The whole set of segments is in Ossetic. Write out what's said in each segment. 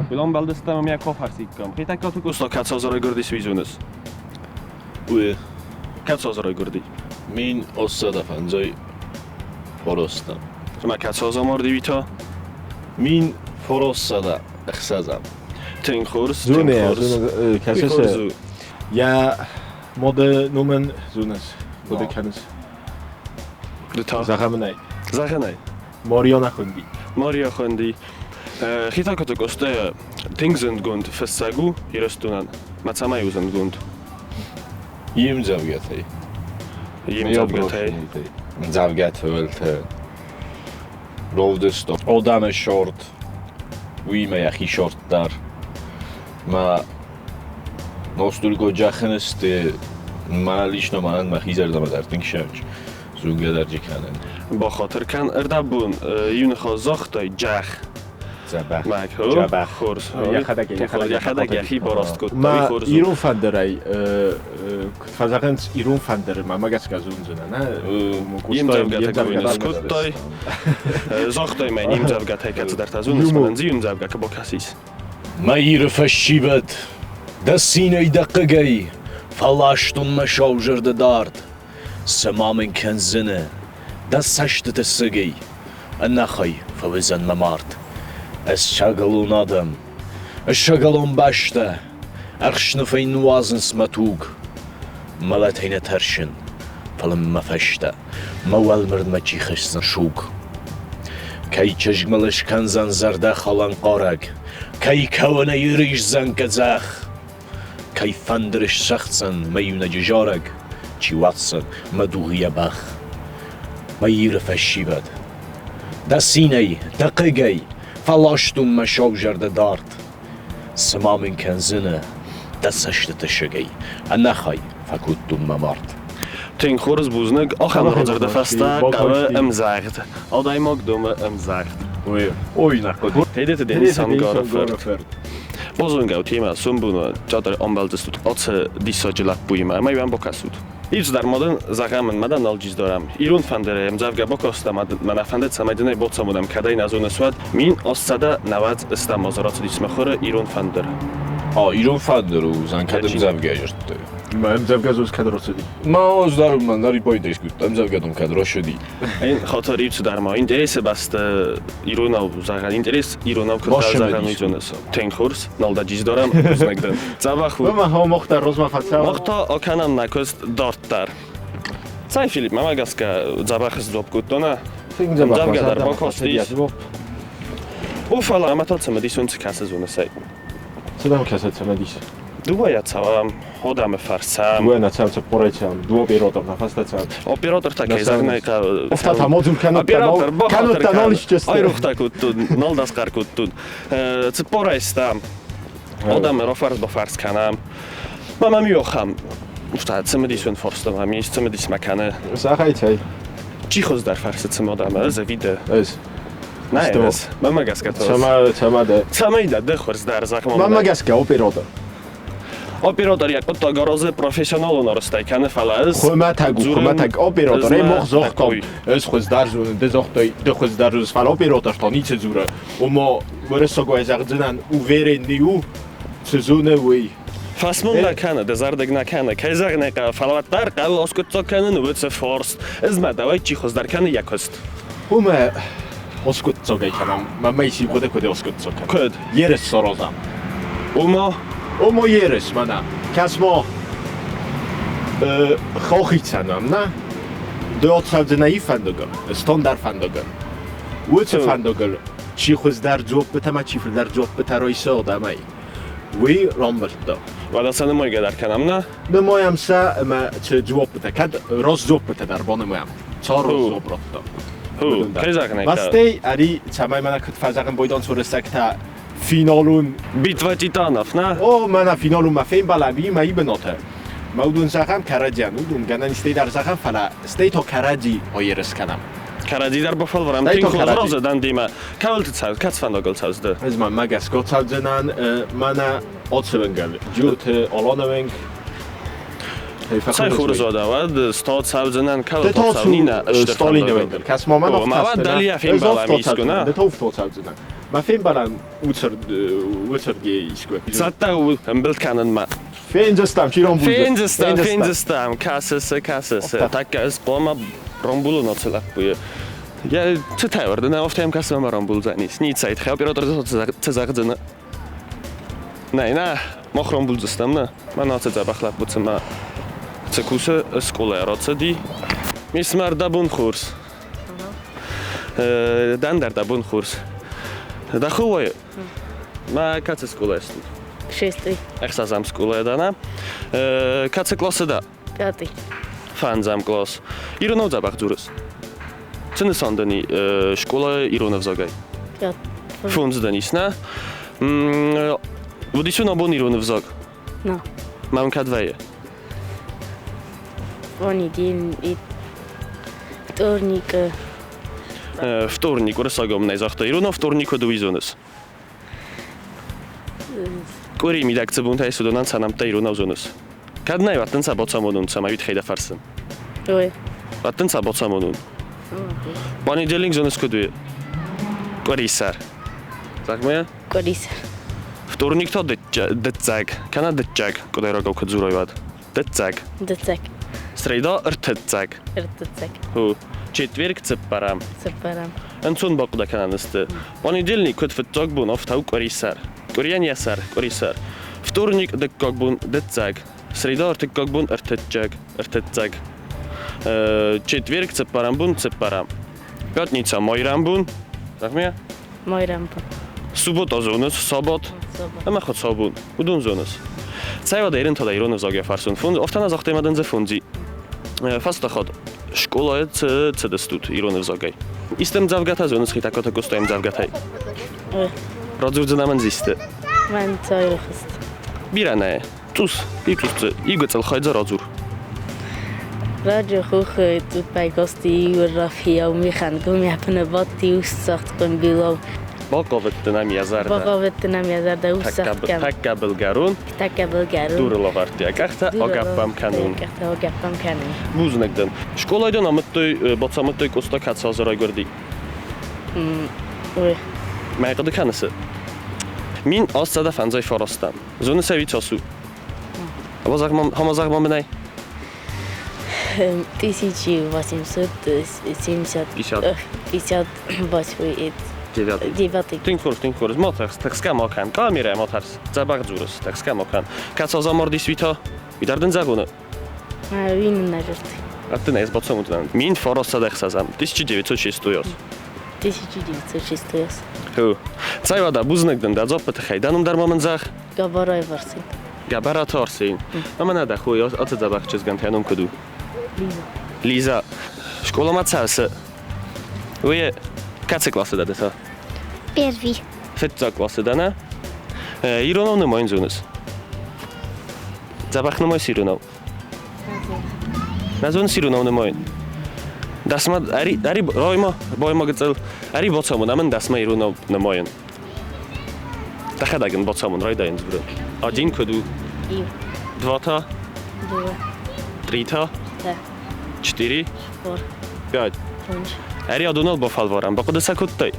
лӕппуйыл амбӕлдыстӕм ӕмӕ йӕ куы афӕрсиккам. Хетӕгкаты Къоста кӕцы азы райгуырдис, уый зоныс? Уый. Кӕцы азы райгуырди? 1805 Форостӕм. Ӕмӕ кӕцы аз амарди, уый та? 1906. Тынг хорз, тынг хорз. Кӕцы хорз у. Йӕ моды номӕн зоныс, хъуыды кӕныс? Ды та? Зӕгъӕм ын ӕй. Зӕгъӕн ӕй. Морион Ахунди. Морио Ахунди. Хетӕгкаты Къоста тынг зындгонд фыссӕг у Ирыстонӕн. Мӕ цӕмӕй у зындгонд? Йе мдзӕвгӕтӕй. Йе мдзӕвгӕтӕй. Мдзӕвгӕты уӕлтӕ равдыста адӕмы сорт, уыимӕ йӕхи сорт дӕр. Мӕ настолько джахынысты мӕ лично мӕнӕн мӕхи зӕрдӕмӕ дӕр тынг сӕвджы дзургӕ дӕр джи кӕнын. Бахатыр кӕн, ӕрдӕбон иу ныхас загътай, джах. Дзӕбӕх. Мӕ Дзӕбӕх. Хорз. Йӕхӕдӕг Йӕхӕдӕг йӕхи бараст кодта. Ма ирон фӕндырӕй куыд фӕзӕгъынц, ирон фӕндыры мӕ гӕсгӕ зондзынӕ, нӕ? Йе мдзӕвгӕтӕ куы скодтай, загътай мӕ не мдзӕвгӕтӕй кӕцыдӕртӕ зоныс, мӕнӕн дзы иу мдзӕвгӕ куы бакӕсис. Мӕ Иры фӕсивӕд, дӕ цинӕй, дӕ хъыгӕй фӕластон мӕ саузӕрдӕ дард. Цы ма мын кӕндзынӕ дӕ цӕстыты сыгӕй, ӕнӕхай фӕуыдзӕн мӕ мард. Ӕцӕгӕлон адӕм, ӕцӕгӕлон бӕстӕ, ӕхсныфӕй нуазынц мӕ туг. Мӕлӕтӕй нӕ тӕрсын, фӕлӕ мӕ фӕстӕ мӕ уӕлмӕрдмӕ чи хӕсдзӕн суг. Кӕй чызг мыл ыскӕндзӕн зӕрдӕхалӕн хъарӕг, кӕй кӕуынӕй рисдзӕн къӕдзӕх. Кӕй фӕндыр ысцӕгъддзӕн мӕ иунӕджы зарӕг, чи уадздзӕн мӕ дугъы йӕ бӕх. Мӕ Иры фӕсивӕд, дӕ цинӕй, дӕ хъыгӕй фӕластон мӕ сау зӕрдӕ дард. Цы ма мын кӕндзынӕ дӕ цӕстыты сыгӕй, ӕнӕхай фӕкодтон мӕ мард. Тынг хорз бузныг. Ахӕм радзырды фӕстӕ хъӕуы ӕмдзӕгъд. Адӕймаг домы ӕмдзӕгъд. Ой, ой, нӕ хъуыд. Тедеты Денис Ангары фырт. Базонгӕ ут йемӕ, сомбоны театры ӕмбӕлдзыстут ацы диссаджы лӕппуимӕ ӕмӕ йӕм бакӕсут. Ивдздар ма дын, зӕгъӕм ын, мӕ нал джиздарӕм. Ирон фӕндырӕй ӕмдзӕвгӕ бакастам, мӕнӕ фӕндыд, цӕмӕй дын ӕй бацамонӕм, кӕд ӕй нӕ зоныс, уӕд. 1898 азы рацыдис мыхуыры Ирон фӕндыр. А, ирон фӕндыр у, зан кӕд ӕмдзӕвгӕ зӕрдтой. Ма ӕмдзӕвгӕ зоз кӕд рацыди? Ма ӕз дӕр мӕн дӕр иппойдӕй скодта, ӕмдзӕвгӕ дын кӕд рацыди. Хатыр ивдздар ма интересы бӕсты иронау зӕгъӕн интерес иронау куыд зӕгъӕн уый зоныс. Тынг хорз, нал дӕ джиздарӕм, бузныг дын. Дзӕбӕх у. Мӕ хо мохта розмӕ фӕцӕуы. Мохта акӕнӕм нӕ куыст дарддӕр. Цӕй, Филипп, мӕмӕ гӕсгӕ дзӕбӕх сдзуапп кодтон, а? Тынг дзӕбӕх. Ӕмдзӕвгӕ дӕр бакастис. О, фӕлӕ ӕмӕ та цымыдисон цы кӕсы зоныс ӕй? Цы дӕм кӕсы цымыдис? Дыууӕйӕ цӕуӕм, адӕмы фӕрсӕм. Дыууӕ нӕ цӕуӕм, цыппорӕй цӕуӕм, дыууӕ оператор нӕ фӕстӕ цӕуӕм. Оператор та кӕй зӕгъын ӕй хъӕуы. Офта та модзур кӕнут Оператор, кӕнут та нал исчесты. Айрохта кодтон, нал дасхъӕр кодтон. Цыппорӕй стӕм. Адӕмы рафӕрс-бафӕрс кӕнӕм. Ма мӕм иу ахӕм цымыдисон фарста мӕм ис, цымыдис мӕ кӕны. Зӕгъай цӕй. Чи хуыздӕр фӕрсы цымы адӕмы, ӕз ӕви ды? Ӕз. Нӕ, ӕз. Мӕнмӕ гӕсгӕ та. Цӕмӕ, цӕмӕ дӕ? Цӕмӕй дӕ ды хуыздӕр, зӕгъ Мӕнмӕ гӕсгӕ оператор. Оператор йӕ хъуыддаг аразы профессионалон арӕзтӕй кӕны, фӕлӕ ӕз Хуымӕтӕг у, хуымӕтӕг оператор, ӕй мох загътам, ӕз хуыздӕр зонын, ды загътай, ды хуыздӕр зоныс, фӕлӕ оператор та ницы дзуры. Ома, уырыссагӕй зӕгъдзынӕн, уверенный у, цы зоны, уый. Фӕсмон нӕ кӕны, дызӕрдыг нӕ кӕны, кӕй зӕгъын ӕй хъӕуы, фӕлӕ уӕддӕр хъӕуы аскъуыддзаг кӕнын уыцы фарст. Ӕз мӕ дӕуӕй чи хуыздӕр кӕны йӕ куыст? Уымӕ оскъуыддзагӕй кӕнӕм, мӕ исин хъуыды куыд оскъуыддзаг кӕнӕм. Куыд? Ерыс саразӕм. Ома? Ома ерыс, мӕнӕ. Кӕс-ма, хохицӕнӕм, нӕ? Ды ацӕудзынӕ и фӕндагыл, стандарт фӕндагыл. Уыцы фӕндагыл чи хуыздӕр дзуаппытӕ ӕмӕ чи фылдӕр дзуаппытӕ райсы адӕмӕй, уый рамбылдта. Уӕдӕ сӕ нымайгӕ дӕр кӕнӕм, нӕ? Нымайӕм сӕ ӕмӕ цы дзуаппытӕ, кӕд раст дзуаппытӕ дӕр банымайӕм, цар раст дзуапп радта. Кӕй зӕгъын ӕй Бастӕй ӕри, цӕмӕй мӕнӕ куыд фӕзӕгъын бойдон уырыссӕгтӕ финалон Битва титанов, нӕ? О, мӕнӕ финалон мӕ фембӕлӕм имӕ ибынаты. Мӕ уыдон зӕгъӕм кӕрӕдзийӕн, уыдон гӕнӕн стӕй дӕр зӕгъӕм, фӕлӕ стӕй то кӕрӕдзи ерыс кӕнӕм. Кӕрӕдзи дӕр бафӕлварӕм. Тынг хорз разы дӕн демӕ. Кӕуылты цӕуд, кӕцы фӕндагыл цӕудз ды? Ӕз мӕ гӕсгӕ цӕудзынӕн мӕнӕ Оцевенгӕл, Джуты Олоневенг. Цӕй хорз уӕдӕ, уӕд сто цӕудзынӕн, кӕуылты цӕу, Нинӕ, Столиневенгӕл. Кӕс ма мӕн Ма уӕд дӕлийӕ фембӕлӕм искуы, нӕ? Ды то цӕудзынӕн. Ма фембӕлӕм уыцырдгей искуы. Цӕттӕ у ӕмбырд кӕнынмӕ. Фендзыстӕм, чи рамбулдзӕн. Фендзыстӕм, фендзыстӕм, кӕсыс, кӕсыс. Тӕккӕ ӕз хъуамӕ рамбулон ацы лӕппуйы. Йӕ цытӕ ӕвӕрдын, афтӕ йӕм кӕсы ӕмӕ рамбулдзӕнис. Ницӕй тыххӕй оператор цы зӕгъдзӕн? Нӕй, нӕ, мах рамбулдзыстӕм, нӕ. Мӕн ацы дзӕбӕх лӕппу цыма цы кусы скъолайӕ рацыди. Мисс Мӕрдӕбон хорз. Дӕн дӕр дӕ бон хорз. Дӕ хо Мӕ кӕцы скъолайы стут? Шестый. Ӕхсӕзӕм скъолайы дӕ, нӕ? Кӕцы къласы дӕ? Пятый. Фӕндзӕм кълас. Иронау дзӕбӕх дзурыс? Цы нысан дӕн и скъолайы ирон ӕвзагӕй? Фондз дӕн ис, нӕ? Уыдис уын абон ирон ӕвзаг? На. Мӕм кӕд вӕййы? Понедельник, вторник. Вторник, уырыссагау мын ӕй загъта. Иронау вторник куыд уый зоныс? Къуыри мидӕг цы бонтӕ ис, уыдонӕн сӕ нӕмттӕ иронау зоныс? Кӕд нӕ уӕд дын сӕ бацамонун, цӕмӕй уый тыххӕй дӕ фӕрсын. Ой. Уӕд дын сӕ бацамонун. Понедельник зоныс куыд у? Къуырисӕр. Зӕгъ-ма Къуырисӕр. Вторник та дыццӕг, кӕнӕ дыццӕг, къуыдайрагау куыд дзурай, уӕд. Дыццӕг. Дыццӕг. Среда ӕртыццӕг. Ӕртыццӕг. Четверг цыппӕрӕм. Цыппӕрӕм. Ӕнцон бахъуыды кӕнӕн сты. Понедельник куыд фыццаг бон, афтӕ у къуырисӕр. Къуырийӕн йӕ сӕр, къуырисӕр. Вторник дыккаг бон, дыццӕг. Среда ӕртыккаг бон, ӕртыццӕг, ӕртыццӕг. Четверг цыппӕрӕм бон, цыппӕрӕм. Пятница майрӕмбон. Зӕгъ-ма. Майрӕмбон. Суббота зоныс, сабат ӕмӕ хуыцаубон. Уыдон зоныс. Цӕй уӕдӕ ирын та ирон ӕвзагӕй фӕрсын. Фондз, афтӕ нӕ загътай ма дын дзы фондзи. Фӕстӕхатт скъолайы цы цыдыстут ирон ӕвзагӕй? Исты ӕмдзӕвгӕтӕ зоныс Хетӕгкаты Къостайы ӕмдзӕвгӕтӕй? Радзурдзынӕ мын дзисты. Мӕн цайрохст. Бирӕ нӕ. Цъус, иу цъус дзы, иу гыццыл хай дзы радзур. Раджы хохы цъуппӕй касти иу рафийау мехӕнгом йӕ бадти усдзагъд къуымбилау. Бахъавыдтӕн ӕм йӕ зӕрдӕ. Бахъавыдтӕн ӕм йӕ зӕрдӕ усдзагъд кӕм. Тӕккӕ былгӕрон. Тӕккӕ былгӕрон. Дуры лӕвӕрдта йӕ къӕхтӕ, агӕпп кӕнун. Къӕхтӕ агӕпп кӕнун. Бузныг дын. Скъолайы дын амыдтой, бацамыдтой Къоста кӕцы азы райгуырди? Ой. Мӕ хъуыды кӕныс? 1805 фарастӕм. Зоныс ӕви цас у? Ама зӕгъ ма мын ӕй. 1870 58 Девятый. Девятый. Тынг хорз, тынг хорз. Ма тӕрс, тӕрсгӕ ма кӕн. Камерӕ ма тӕрс. Дзӕбӕх дзурыс, тӕрсгӕ ма кӕн. Кӕцы аз амардис, уый та? Уый дӕр дын зӕгъоны? Уый мын нӕ зӕрдӕ. Ӕртын ӕз бацамудзынӕн. 1906 1906 аз. 1906 аз. Ху. Цӕй уӕдӕ, бузныг дын дӕ дзуаппы тыххӕй. Дӕ ном дӕр ма мын зӕгъ. Габарайы Арсен. Гӕбӕраты Арсен. Ӕмӕ нӕ дӕ хой ацы дзӕбӕх чызгӕн та йӕ ном куыд у? Лиза. Лиза. Скъоламӕ цӕуы? Уый кӕцы къласы дӕ ды та? Первый. Фыццаг къласы дӕ, нӕ? Иронау нымайын зоныс? Дзӕбӕх нымайыс иронау? Нӕ зоныс иронау нымайын? Дӕсмӕ ӕри, ӕри, райма, байма гыццыл, ӕри бацамон, ӕмӕ дӕсмӕ иронау нымайын. Дӕхӕдӕг ын бацамон, райдайын дзурын. Один куыд у? Иу. Два та? Дыууӕ. Три та? Ӕртӕ. Четыре? Фор. Пять. Фондз. Ӕри адоныл бафӕлварӕм. Бахъуыды сӕ кодтай?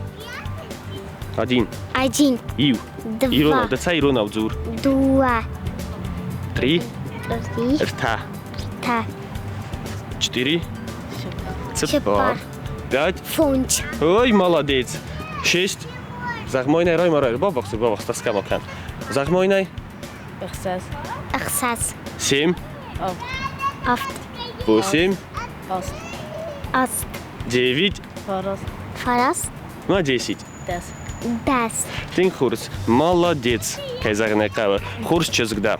Один. Один. Иу. Два. Иронау, дӕ цӕй иронау дзур. Дыууӕ. Три. Три. Ӕртӕ. Ӕртӕ. Четыре. Цыппар. Пять. Фондз. Ой, молодец. Шесть. Зӕгъ-ма йын ӕй, рай-ма баввахс, баввахс, тӕрсгӕ ма кӕн. Зӕгъ-ма йын ӕй. Ӕхсӕз. Ӕхсӕз. Семь. Авд. Авд. Восемь. Аст. Аст. Девять. Фараст. Фараст. Ну, 10. Дӕс. Дӕс. Тынг хорз. Молодец. Кӕй зӕгъын ӕй хъӕуы. Хорз чызг дӕ.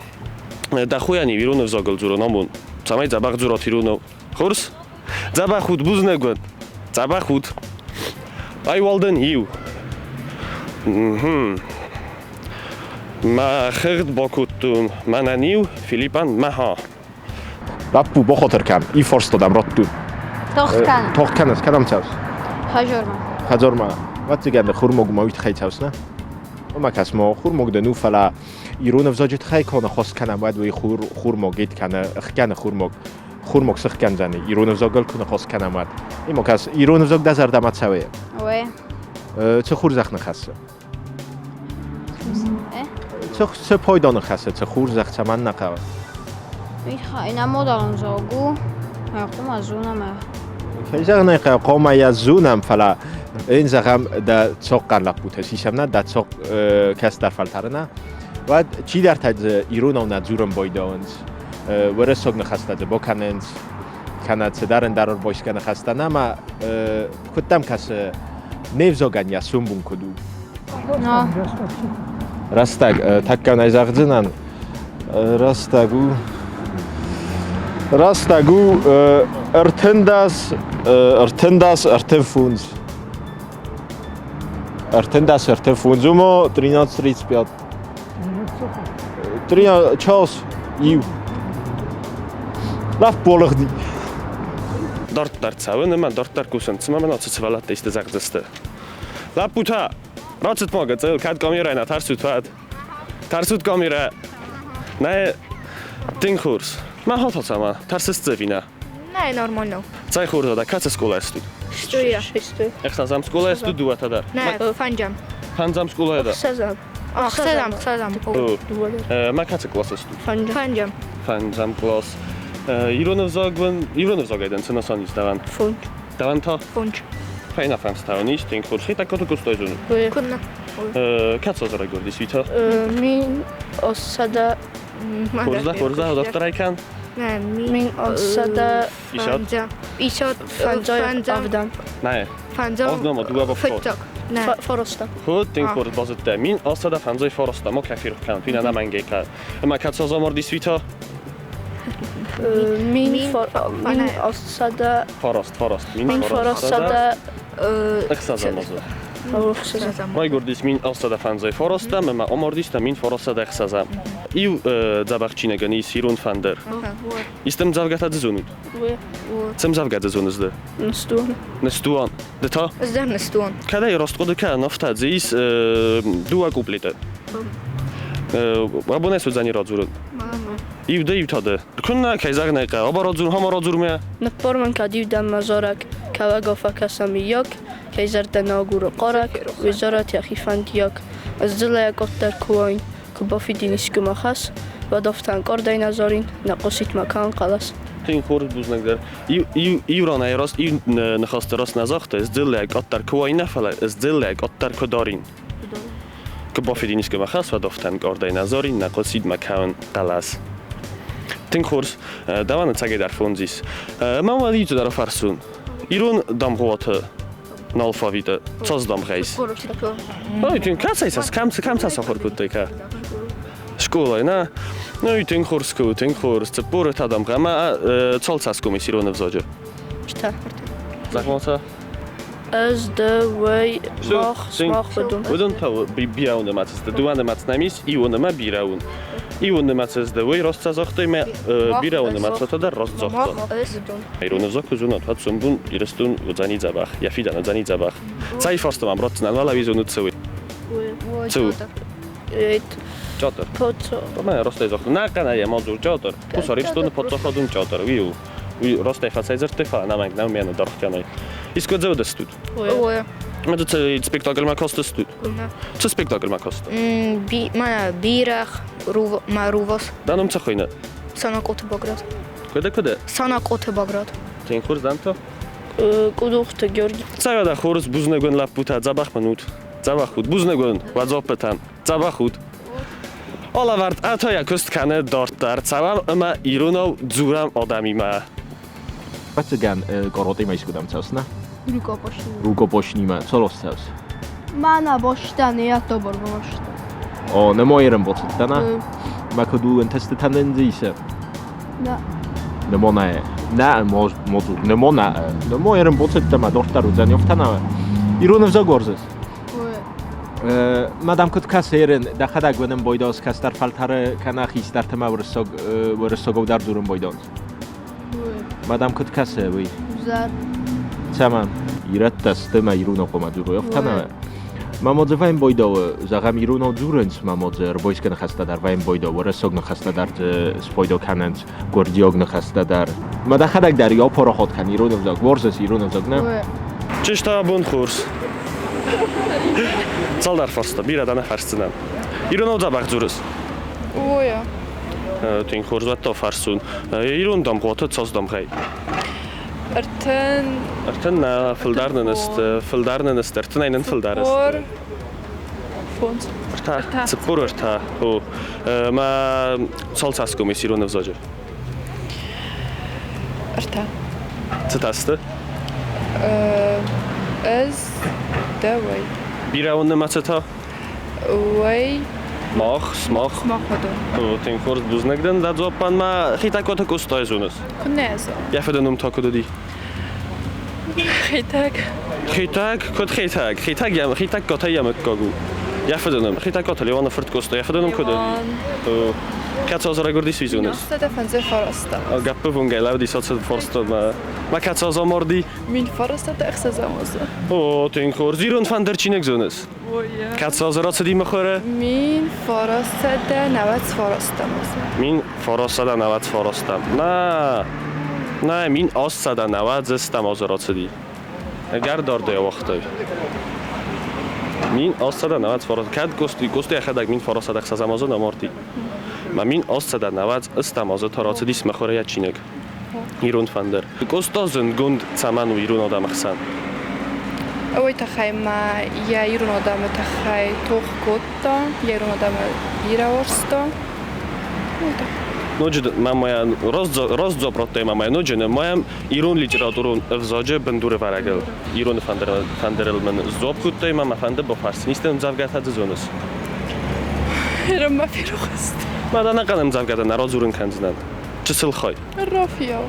Дӕ хойӕн ирон ӕвзагыл дзурын амон. Цӕмӕй дзӕбӕх дзурат иронау. Хорз? Дзӕбӕх ут, бузныг уын. Дзӕбӕх ут. Ай уал дын иу. Мӕ хыгъд бакодтон мӕнӕн иу, Филиппӕн мӕха. Лӕппу, бахатыр кӕн, и фарста дӕм радтон. Тох кӕнын. Тох кӕныс, кӕдӕм цӕуыс? Хӕдзармӕ. Хӕдзармӕ. Ӕвӕццӕгӕн хурмогмӕ уый тыххӕй цӕуыс, нӕ? Омӕ кӕс ма, хурмог дын у, фӕлӕ ирон ӕвзаджы тыххӕй куы ныхас кӕнӕм, уӕд уый хур, хурмог ид кӕны, ӕхгӕны хурмог. Хурмог сыхгӕндзӕни, ирон ӕвзагыл куы ныхас кӕнӕм, уӕд. Имо кӕс, ирон ӕвзаг дӕ зӕрдӕмӕ цӕуы? Ой. Цы хорзӕх ныхӕссы? Цы пайда ныхасы, цы хорзӕх цӕмӕн нӕ хъӕуы? Ина модалон зогу, хъуамӕ зонӕм. Кӕй зӕгъын ӕй хъӕуы, хъуамӕ йӕ зонӕм, фӕлӕ ын зӕгъӕм, дӕ цохъхъӕр лӕппутӕ сисӕм нӕ, дӕ цохъ кӕстӕр фӕлтӕры нӕ, уӕд чидӕртӕ дзы иронау нӕ дзурын байдауынц, уырыссаг ныхӕстӕ дзы бакӕнынц, кӕнӕ цыдӕр ӕндӕр ӕрбайсгӕ ныхӕстӕ нӕ, ӕмӕ куыд дӕм кӕсы, не взагӕн йӕ сомбон куыд у? Рӕстӕг тӕккӕ нӕ зӕгъдзынӕн. Рӕстӕг у. Рӕстӕг у 13, 13, 35. 13, 35. Умо 13.35. Три час иу. Лӕппу алыгъди. Дарддӕр цӕуын ӕмӕ дарддӕр кусын. Цымӕ мын ацы сывӕллӕттӕ исты зӕгъдзысты? Лӕппутӕ, рацыт ма гыццыл, кӕд камерӕ нӕ тӕрсут, уӕд. Тӕрсут камерӕ? Нӕ, тынг хорз. Мӕ хото цӕмӕ, тӕрсыс дзы ӕви нӕ? Нӕ, нормально. Цӕй хорз дӕ, кӕцы скъолайы стут? Стуя. Ӕхсӕзӕм скъолайы стут дыууӕтӕ дӕр? Нӕ, фӕнджӕм. Фӕндзӕм скъолайы дӕр? Ӕхсӕзӕм. Ӕхсӕзӕм, ӕхсӕзӕм. Мӕ кӕцы къласы стут? Фӕнджӕм. Фӕндзӕм кълас. Ирон ӕвзаг ирон ӕвзагӕй дӕн цы нысан ис дӕуӕн? Фондз. Дӕуӕн та? Фондз. Фӕйнӕ фӕндзтӕуӕн ис, тынг хорз. Хетӕгкаты куыстай зонут? Куыннӕ. Кӕцы аз райгуырдис Вита? Мин осада Хорз дӕ, хорз дӕ, дохтырӕй кӕн. Нӕ, мин осада Исат? Исат. фӕндзай авдӕм. Нӕ. Фӕндзӕм. Авдӕм, дыууӕ бафтау. Фыццаг. Нӕ. Фараста. Худ, тынг хорз базыдта. Мин осада фӕндзай фараста, ма кӕфир кӕн, фина нӕмӕнгӕй кӕн. Ӕмӕ кӕцы аз амардис Вита? Мин мин осада Фараст, фараст. мин фарастада Ӕхсӕзӕм азы. ӕхсӕзӕм. Райгуырдис мин ӕхсӕдӕ фӕндзай фарастӕм ӕмӕ амардис та мин фарастӕдӕ ӕхсӕзӕм. Иу дзӕбӕх чиныгӕн ис ирон фӕндыр. Исты ӕмдзӕвгӕтӕ дзы зонут? Цы ӕмдзӕвгӕ дзы зоныс ды? Ныстуан. Ныстуан. Ды та? Ӕз дӕр ныстуан. Кӕдӕй раст хъуыды кӕнын, афтӕ дзы ис дыууӕ куплеты. Абонӕй суыдзӕни радзурын. Иу дӕ, иу та ды. Куыннӕ, кӕй зӕгъын ӕй хъӕуы, аба радзур, хама радзурмӕ. Ныппар мын кӕд иу дӕм мӕ зарӕг, кӕуӕгау фӕкӕса мыййаг, кӕй зӕрдӕ нӕ агуры хъарӕг, уый зарӕт йӕхи фӕндиаг. Ӕз дзыллӕйӕ къаддӕр куы уаин, куы бафидин искуы мӕ хӕс, уӕд афтӕ ӕнкъардӕй нӕ зарин, нӕ хъусит мӕ кӕуын хъӕлӕс. Тынг хорз бузныг дӕр. Иу, иу ранӕй раст иу ныхӕсты раст нӕ загъта, ӕз дзыллӕйӕ къаддӕр куы уаин, нӕ фӕлӕ ӕз дзыллӕйӕ къаддӕр куы дарин. Куы бафидин искуы мӕ хӕс, уӕд афтӕ ӕнкъардӕй нӕ зарин, нӕ хъусид мӕ кӕуын хъӕлӕс. Тынг хорз. Дӕуӕн ӕцӕгӕйдӕр фондз ис. Мӕ уӕд иуты дӕр фӕрсун. Ирон дамгъуаты алфавиты цас дамгъӕ ис? Ой, тынг кӕцӕй цас, кӕм, кӕм цас ахуыр кодтай, кӕ? Скъолайы, нӕ? Ну, тынг хорз куы, тынг хорз. Цыппоры та дамгъӕ ӕмӕ цал цӕсгом ис ирон ӕвзаджы? Ӕртӕ. Зӕгъ-ма сӕ. Ӕз, ды, уый, мах, сымах, уыдон. Уыдон та бирӕ нымӕц сты. Дыууӕ нымӕц нӕм ис, иу нымӕ бирӕ у. Иу нымӕц сты, уый раст сӕ загътой, мӕ бирӕ нымӕцтӕ дӕр раст загъта. Ирон ӕвзаг куы зонат, уӕд сомбон Ирыстон уыдзӕни дзӕбӕх, йӕ фидӕн уыдзӕни дзӕбӕх. Цӕй фарста мӕм ратдзынӕн, уӕлӕ уый зонут цы у? Цы у? Чатыр. Мӕ растӕй загъта. Нӕ кӕнӕ йӕ ма дзур чатыр. Хуссар Ирыстоны паддзахадон чатыр. Уый у. Уый растӕй фӕцӕйдзырдтой, фӕлӕ нӕмӕнг нӕу мӕнӕ даргъ кӕнай. Искуы дзӕуыдыстут? Ой. Цы спектакльмӕ кастыстут? Цы спектакльмӕ кастут? Мӕнӕ бирӕгъ, мӕ рувас. Дӕ ном цы хуыйны? Санакъоты Баграт. Куыд, куыд? Санакъоты Баграт. Тынг хорз дӕм та? Къудухты Георги. Цӕй хорз, бузныг уын, лӕппутӕ, дзӕбӕх мын ут. Дзӕбӕх ут. Бузныг уын, уӕ дзуаппытӕн. Дзӕбӕх ут. Алӕвӕрд ӕтӕ куыст кӕны дарддӕр. Цӕуӕм ӕмӕ иронау дзурӕм адӕмимӕ. Ӕвӕццӕгӕн, къоротимӕ искуыдӕм цӕуыс, нӕ? Рукопашнимӕ. Рукопашнимӕ. Цал цӕуыс? Мӕнӕ бостӕ, не тоборба бостӕ. О, нӕ мо ерын боцыдтӕ, нӕ? Мӕ куыд у ӕнтыстытӕ нын дзы исы? Нӕ. Нӕ мо нӕ. Нӕ, мо, мо, нӕ мо нӕ. Нӕ мо ерын боцыдтӕ, мӕ дорддӕр уыдзӕн, ёфтӕ нӕ. Ирон ӕвзаг уарзыс? Мадам куыд кӕсы ерын, дӕхӕдӕг уынын бойдос кӕстӕр фӕлтӕры кӕнӕ хистӕрты ма уырыссаг уырыссагау дӕр дзурын бойдонц. Мадам куыд кӕсы уый? Зар. Цӕмӕн? Ирӕттӕ сты мӕ иронау хъуамӕ дзурой, афтӕ нӕ? Мамодзе вӕйм бойдауы, зӕгъӕм, иронау дзурынц, мамодзе ӕрбойсгӕ ныхӕстӕ дӕр вӕйм бойдау, уырыссаг ныхӕстӕ дӕр спойдау кӕнынц, гуырдзиаг ныхӕстӕ дӕр. Мӕ дӕхӕдӕг дӕр йӕ парахат кӕн ирон ӕвзаг, уарзыс ирон ӕвзаг, нӕ? Чызджытӕ абон хорз. Цалдӕр фарста, бирӕ дӕ нӕ фӕрсдзынӕн. Иронау дзӕбӕх дзурыс? Оя. Тынг хорз уӕдта фӕрсун. Ирон дамгъуаты цас дамгъӕй? Ӕртын. Ӕртын нӕ, фылдӕр нын сты, фылдӕр нын сты, ӕртынӕй нын фылдӕр сты. Фондз. Ӕртӕ, 43. О, мӕ цал цӕсгом ис ирон ӕвзаджы? Ӕртӕ. Цытӕ сты? Ӕз дӕуӕй. Бирӕон нымӕцы та? Уӕй. Мах, смах. Смах уыдон. О, тынг хорз, бузныг дын дӕ дзуаппӕн. Мӕ Хетӕгкаты Къостайы зоныс? Куыннӕ зон. Йӕ фыды ном та куыд уыди? Хетӕг. Хетӕг? Куыд Хетӕг? Хетӕг йӕ Хетӕгкатӕй йӕ мыггаг у. Йӕ фыды ном. Хетӕгкаты Леуаны фырт Къоста. Йӕ фыды ном куыд уыди? Кӕцы аз райгуырдис, уый зоныс? 1959. Гӕппы вонгӕй лӕуди соци форсты ма ма кӕцы аз амарди? 1906 азы. О, тынг хорз. Ирон фӕндыр чиныг зоныс? Кӕцы азы рацыди мыхуыры? 1999 азы. 1999. Нӕ, нӕ, 1890 азы рацыди. Ӕгӕр дардӕй ауагътай. 1899. Кӕд Кости, Кости йӕхӕдӕг 1906 азы амарди. Ма 1898 азы та рацыдис мыхуыры йӕ чиныг. Ирон фӕндыр. Къоста зындгонд цӕмӕн у ирон адӕмы хсӕн? Уый тыххӕй ма йӕ ирон адӕмы тыххӕй тох кодта, йӕ ирон адӕмы бирӕ уарзта. Уый тыххӕй. Ноджы ма мӕ раст дзуапп радтай ма мӕ ноджы нымайӕм ирон литературон ӕвзаджы бындурӕвӕрӕгыл. Ирон фӕндырыл мын сдзуапп кодтай ма мӕ фӕнды бафӕрсын, исты ӕмдзӕвгӕтӕ дзы зоныс? Ирон мӕ ферох сты. Ма дӕ ӕнӕхъӕн ӕмдзӕвгӕтӕ нӕ радзурын кӕндзынӕн. Чысыл хай. Рафиау.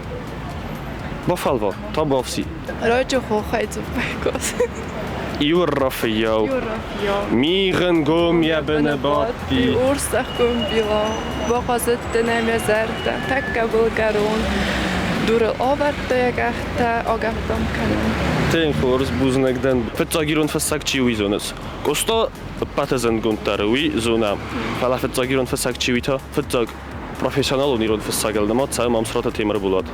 Бафӕлвар, табуафси. Раджы хохӕй дзуппайкос. Иу рафыййау. Иу рафыййау. Мигъын гом йӕ быны бадти. Урс ӕхгом билау. Бахъазыдтӕн ӕм йӕ зӕрдӕ, тӕккӕ былгӕрон. Дурыл авӕрдта йӕ къӕхтӕ, агӕпп ӕм кӕнын. Тынг хорз, бузныг дӕн. Фыццаг ирон фыссӕг чи уый зоныс? Къоста ӕппӕты зындгонддӕр уый зонӕм. Фӕлӕ фыццаг ирон фыссӕг чи уый та? Фыццаг профессионалон ирон фыссӕгыл нымад цӕуы Мамсыраты Темырболат.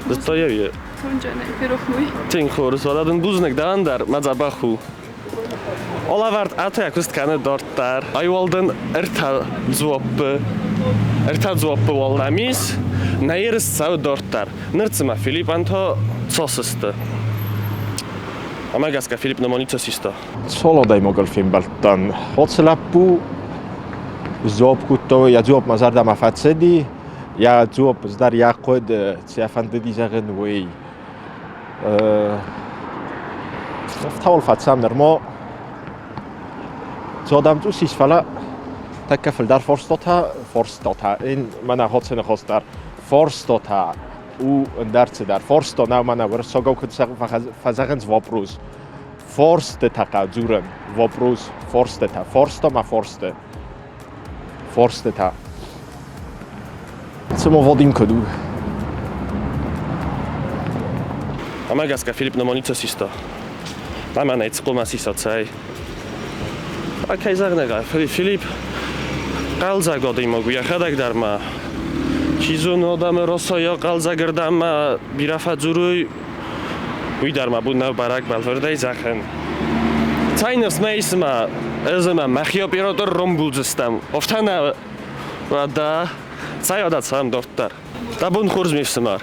Зыдта йӕ уый? Тынг хорз, уӕдӕ дын бузныг дӕн дӕр, мӕ дзӕбӕх у. Алӕвӕрд ӕтӕ куыст кӕны дарддӕр. Ай уал дын ӕртӕ дзуаппы. Ӕртӕ дзуаппы уал нӕм ис. Нӕ ерыс цӕуы дарддӕр. Ныр цымӕ Филиппӕн та цас сты? Амӕ гӕсгӕ Филипп нӕма ницы систа. Цал адӕймагыл фембӕлдтӕн. Хоцы лӕппу сдзуапп кодта, йӕ дзуапп мӕ зӕрдӕмӕ фӕцыди, йӕ дзуапп дӕр йӕ хъуыд, цы йӕ фӕндыди зӕгъын, уый. Ӕфтауыл фӕцӕм нырма. Цы адӕм цъус ис, фӕлӕ тӕккӕ фылдӕр форстотӕ, форстотӕ, ин мӕнӕ хоцы ныхос дӕр, форстотӕ у ӕндӕр цыдӕр. Форсто нӕу мӕнӕ уырыссагау куыд фӕзӕгъынц вопрос. Форстытӕ дзурын, вопрос, форстытӕ, форсто ма форсты. Форстытӕ. Цыма Вадим куыд у? Амӕ гӕсгӕ Филипп нӕма ницы систа. Ӕмӕ нӕ цыхъуымӕ сиса цӕй. А кӕй зӕгъын ӕй, Филипп хъӕлдзӕг адӕймаг у, йӕхӕдӕг дӕр ма чи зоны адӕмы расайа хъӕлдзӕгырдӕм ма бирӕ фӕдзурой, уый дӕр мӕ бон нӕу бӕрӕг бӕлвырдӕй зӕгъын. Цӕй ныфс мӕ ис ӕмӕ ӕз ӕмӕ мӕхи оператор рамбулдзыстӕм. Афтӕ нӕ уӕдӕ цӕй уӕдӕ цӕм дарддӕр. Дӕ бон хорз, ме фсымӕр.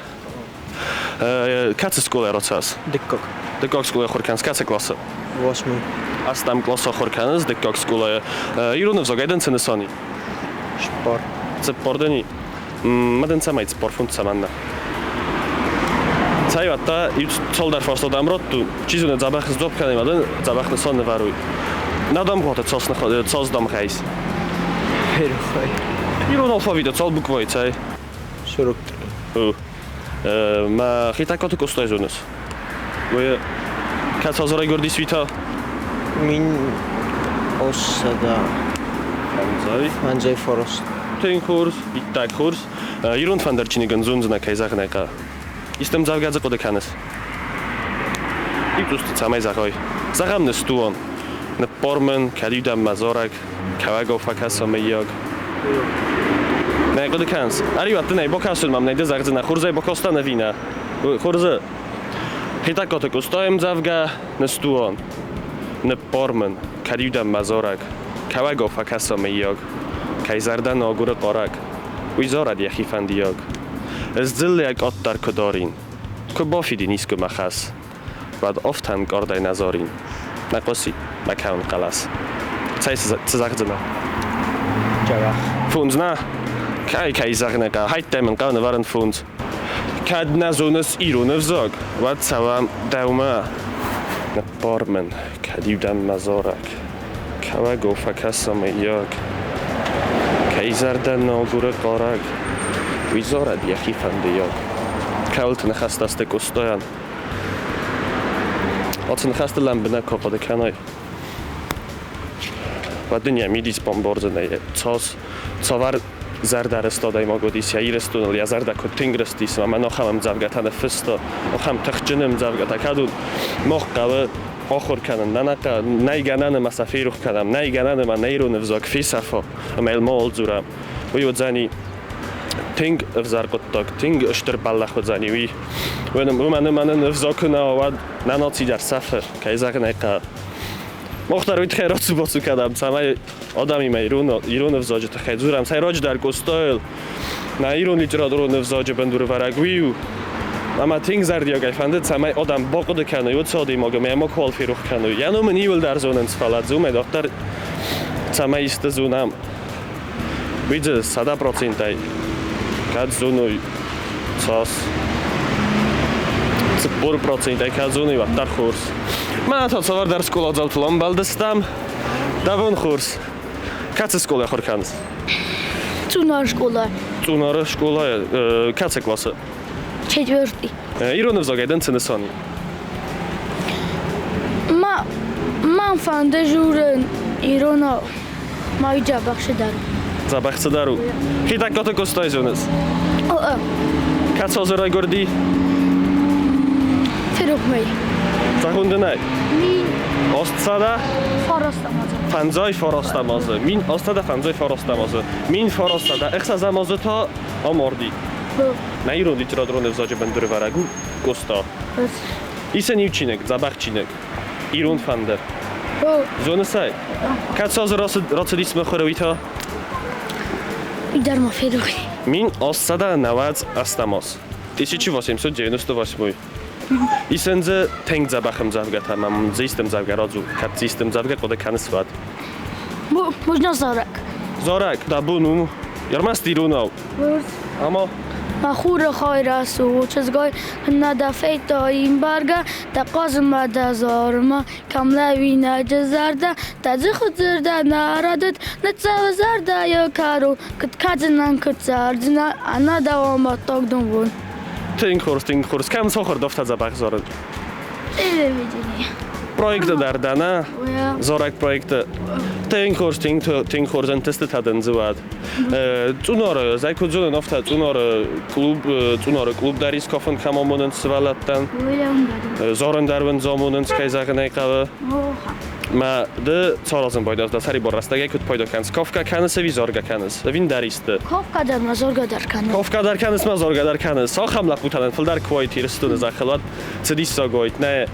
Кӕцы скъолайы рацӕуыс? Дыккаг. Дыккаг скъолайы ахуыр кӕныс? Кӕцы классы? Восьмой. Ӕстӕм къласы ахуыр кӕныс дыккаг скъолайы. Ирон ӕвзагӕй дын цы нысан и? Цыппар. Цыппар дын и? Ма дын цӕмӕй 45 цӕмӕннӕ? Цӕй уӕдта иу цалдӕр фарста дӕм ратту. Чи зоны, дзӕбӕх сдзуапп кӕнай ма дын дзӕбӕх нысан нывӕруй. Нӕ дамгъуаты цас дамгъӕ ис? Ферохӕй. Ирон алфавиты цал буквӕйы цӕй? 43. Мӕ Хетӕгкаты Къостай зоныс? Уый кӕцы азы райгуырдис, уый та? 1800. Фӕндзай. Фӕндзай фараст. Тынг хорз, иттӕг хорз. Ирон фӕндыр чиныгӕн зондзынӕ, кӕй зӕгъын ӕй хъӕуы. Исты ӕмдзӕвгӕ дзы хъуыды кӕныс? Иу цӕмӕй зӕгъой. Зӕгъӕм, ныстуон. Ныппар мын, кӕд-иу дӕм мӕ зарӕг, кӕуӕгау фӕкӕса мыййаг. Нӕ хъуыды кӕныс? Ӕриуӕд дын ӕй бакӕсын мӕм нӕ ды зӕгъдзынӕ, хорзӕй бакастӕн ӕви нӕ? Хорзы. Хетӕгкаты Къостайы ӕмдзӕвгӕ Ныстуон. Ныппар мын, кӕд-иу дӕм мӕ зарӕг, Кӕуӕгау фӕкӕса, мыййаг, Кӕй зӕрдӕ нӕ агуры хъарӕг, Уый зарӕд йӕхи фӕндиаг. Ӕз дзыллӕйӕ къаддӕр куы дарин, Куы бафидин искуы мӕ хӕс, Уӕд афтӕ ӕнкъардӕй нӕ зарин, Нӕ хъуысид мӕ кӕуын хъӕлӕс. Цӕй, цы зӕгъдзынӕ? Джӕбӕх. Фондз нӕ? Кӕй, кӕй зӕгъын хъӕуы, хӕйттӕй мын хъӕуы нывӕрын фондз. Кӕд нӕ зоныс ирон ӕвзаг, уӕд цӕуӕм дӕумӕ. Ныббар мын, кӕд-иу дӕм мӕ зарӕг Кӕуӕгау фӕкӕса, мыййаг. Кӕй зӕрдӕ нӕ агуры хъарӕг, Уый зарӕд йӕхи фӕндыйаг. Кӕуылты ныхӕстӕ сты Къостайӕн? Ацы ныхӕсты лӕмбынӕг куы хъуыды кӕнай, уӕд дын йӕ мидис бамбардзынӕ, цас, цавӕр зӕрдӕрыст адӕймаг уыдис йӕ Ирыстоныл, йӕ зӕрдӕ куыд тынг рыстис, ӕмӕ ахӕм ӕмдзӕвгӕтӕ ныффыста, ахӕм тыхджын ӕмдзӕвгӕтӕ, кӕд уыд, мах хъӕуы ахуыр кӕнын, нӕ нӕй гӕнӕн ӕмӕ сӕ ферох кӕнӕм, нӕй гӕнӕн ӕмӕ нӕ ирон ӕвзаг фесӕфа ӕмӕ йыл мауал дзурӕм. Уый уыдзӕни тынг ӕвзӕр хъуыддаг, тынг стыр бӕллӕх уыдзӕни уый. Уымӕн ӕмӕ нын ӕвзаг куы нӕ уа, уӕд нӕ наци дӕр сӕфы, кӕй зӕгъын ӕй хъӕуы. Мах дӕр уый тыххӕй рацу-бацу кӕнӕм, цӕмӕй адӕмимӕ ирон ӕвзаджы тыххӕй дзурӕм. Сӕйраджыдӕр Къостайыл нӕ ирон литературон ӕвзаджы бындурӕвӕрӕг уый у. Ӕмӕ тынг зӕрдиагӕй фӕнды, цӕмӕй адӕм бахъуыды кӕной уыцы адӕймаг ӕмӕ йӕ макуал ферох кӕной. Йӕ ном ын иуылдӕр зонынц, фӕлӕ дзы уымӕй дарддӕр цӕмӕй исты зонӕм, уый дзы 100%-ӕй кӕд зоной цас 40%-ӕй кӕд зоной, уӕддӕр хорз. Мӕнӕ та цавӕрдӕр скъоладзаутыл ӕмбӕлдыстӕм. Дӕ бон хорз. Кӕцы скъолайы ахуыр кӕныс? Цъунары скъола. Цъунары скъолайы кӕцы классы? Четвертый. Ирон ӕвзагӕй дын цы нысан и? Ма, мӕн фӕнды дзурын иронау. Ма дзӕбӕх цыдӕр. Дзӕбӕх цыдӕр у. Хетӕгкаты Къостайы зоныс? О, Кӕцы азы райгуырди? Ферох мӕй. Зӕгъун дын ӕй? Мин. Остсӕдӕ? Фарастӕм азы. Фӕндзай фарастӕм азы. Мин остсӕдӕ фӕндзай фарастӕм азы. Мин фарастӕдӕ ӕхсӕзӕм азы та амарди. Нӕ ирон литературон ӕвзаджы бындурӕвӕрӕг у Къоста. Ис ын иу чиныг, дзӕбӕх чиныг. Ирон фӕндыр. Зоныс ӕй? Кӕцы азы рацыдис мыхуыры уый та? Дӕр ма ферох. Мин остсӕдӕ нӕуӕдз ӕстӕм аз. 1898. Исӕн дзы тынг дзӕбӕх ӕмдзӕвгӕтӕ ӕмӕ мын дзы исты ӕмдзӕвгӕ радзур, кӕд дзы исты ӕмдзӕвгӕ хъуыды кӕныс, уӕд. Можно зарӕг? Зарӕг, дӕ бон у ӕрмӕст иронау. Ӕма? Мӕ хуры хай рӕсугъд чызгай, нӕ дӕ федтаин бӕргӕ, дӕ хъазынмӕ, дӕ зарынмӕ, кӕм лӕууинӕджы зӕрдӕ, дӕ дзыхы дзырдӕн нӕ рӕдыд, ныццӕвы зӕрдӕйы кӕрон, куыд кӕдзынӕн, куыд цӕрдзынӕн, ӕнӕ дӕу амӕттаг донбон. Тынг хорз, тынг хорз. Кӕм сохор дофта дзӕбӕх зарын? Телевидение. Проекты дӕр дӕ, нӕ? Зарӕг проекты. Тынг хорз, тынг, тынг хорз ӕнтыстытӕ дын дзы уӕд. Цъунары, зӕй куыд зонын, афтӕ Цъунары клуб, Цъунары клуб дӕр ис кафын кӕм амонынц сывӕллӕттӕн. Зарын дӕр уын амонынц, кӕй зӕгъын ӕй хъӕуы. Мӕ ды царазын байдайдта дӕ сӕрибар рӕстӕгӕй куыд пайда кӕныс? Кафгӕ кӕныс ӕви заргӕ кӕныс? Ӕви ӕндӕр исты? Кафгӕ дӕр ма заргӕ дӕр кӕнын. Кафгӕ дӕр кӕныс ма заргӕ дӕр кӕныс. Ахӕм лӕппутӕн фылдӕр куы уаид Ирыстоны зӕххыл, уӕд цы диссаг уаид, нӕ?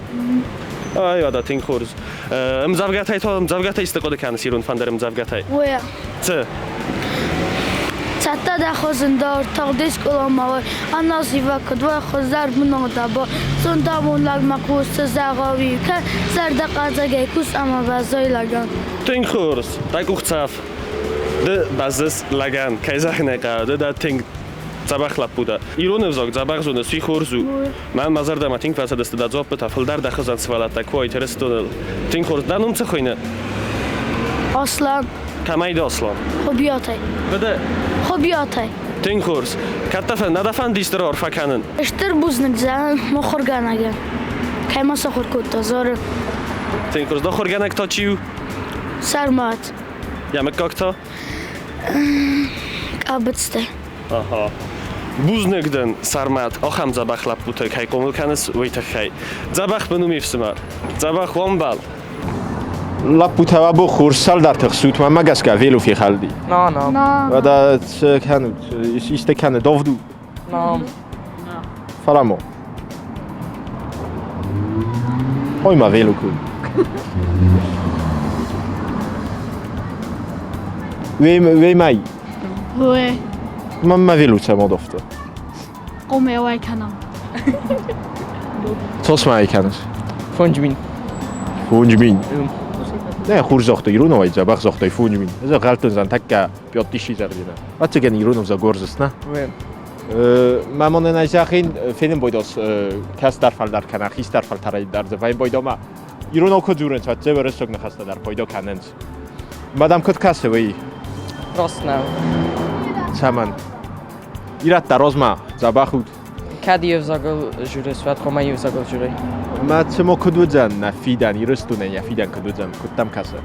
Ай, уӕдӕ тынг хорз. Ӕмдзӕвгӕтӕй та ӕмдзӕвгӕтӕй исты хъуыды кӕныс ирон фӕндыр ӕмдзӕвгӕтӕй? Уӕ. Цы? Цӕттӕ дӕ хуызындар, тагъд скъоламӕ уай, ӕнӕзивӕг куыд уай, хуыздӕр бынат Зондамонӕг мӕ хъусы зӕгъӕуи, кӕ зӕрдӕхъӕлдзӕгӕй кус ӕмӕ баззай лӕгӕн. Тынг хорз, дӕ къухцӕф. Ды бӕззыс лӕгӕн, кӕй зӕгъын ӕй хъӕуы, ды дӕ тынг дзӕбӕх лӕппу дӕ. Ирон ӕвзаг дзӕбӕх зоныс, уый хорз у. Мӕн мӕ зӕрдӕмӕ тынг фӕцыдысты дӕ дзуаппытӕ, фылдӕр дӕ хуызӕн сывӕллӕттӕ куы уой Ирыстоныл. Тынг хорз. Дӕ ном цы хуыйны? Аслан. Кӕмӕй дӕ Аслан? Хуыбиатӕй. Быды? Хуыбиатӕй. Тынг хорз. Кӕд дӕ фӕнда, дӕ фӕнды исты раарфӕ кӕнын? Стыр бузныг зӕгъын мыхуыргӕнӕгӕн, кӕй ма сахуыр кодта зары. Тынг хорз. Дохуыргӕнӕг та чи у? Сӕрмӕт. Йӕ мыггаг та? Къӕбыцты. Аха. Бузныг дын, Сӕрмӕт, ахӕм дзӕбӕх лӕппутӕ кӕй хъомыл кӕныс, уый тыххӕй. Дзӕбӕх мын у ме фсымӕр. Дзӕбӕх уӕмбал. Лӕппутӕ абон хорз цалдӕрты хсут, мӕнмӕ гӕсгӕ вело фехӕлди. На, на. Уӕдӕ цы кӕнут? Исты кӕны давд у? На. Фӕлӕ Ой, ма вело ку. Уемӕй. Уе. Мӕ велуцӕ модофты. Хъуамӕ уӕй кӕнӕм. Цос ма кӕныс? 5000. 5000. Нӕ, хур загъта иронау, дзӕбӕх загътай 5000. Ez a галтын тӕккӕ пьоттиши зӕрдина. Ӕцӕгӕн ирон ӕвзаг уарзыс, нӕ? Мӕ монӕн ӕй фенын бойдос кӕстӕр фӕлтӕр кӕнӕ хистӕр фӕлтӕрӕй дӕр дзы вӕйын бойдо ма иронау куыд дзурынц, уӕд дзы уырыссаг ныхӕстӕ дӕр пайда кӕнынц. Мадам куыд кӕсы уый? Раст нӕу. Цӕмӕн? Ирӕттӕ размӕ дзӕбӕх ут. Кӕд йе взагыл журыс, уӕд хъуамӕ йе взагыл журай. Мӕ цыма куыд уыдзӕн нӕ фидӕн, Ирыстонӕн йӕ фидӕн куыд уыдзӕн, куыд дӕм кӕсы?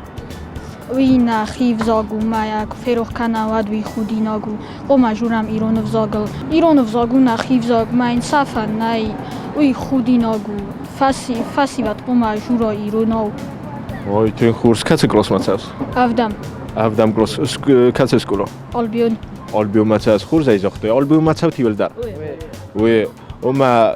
Уый нӕхи взаг у, мӕ йӕ куы ферох кӕна, уӕд уый худинаг у. Хъуамӕ журӕм ирон ӕвзагыл. Ирон ӕвзаг у нӕхи взаг, мӕ йын сафӕн нӕй. Уый худинаг у. Фӕсивӕд хъуамӕ жура иронау. Ой, тынг хорз. Кӕцы къласмӕ цӕуыс? Ӕвдӕм. Ӕвдӕм кълас. Кӕцы скъола? Альбион. Альбионмӕ цӕуыс. Хорз ӕй загътай. Альбионмӕ цӕут иуылдӕр? Уый. Ома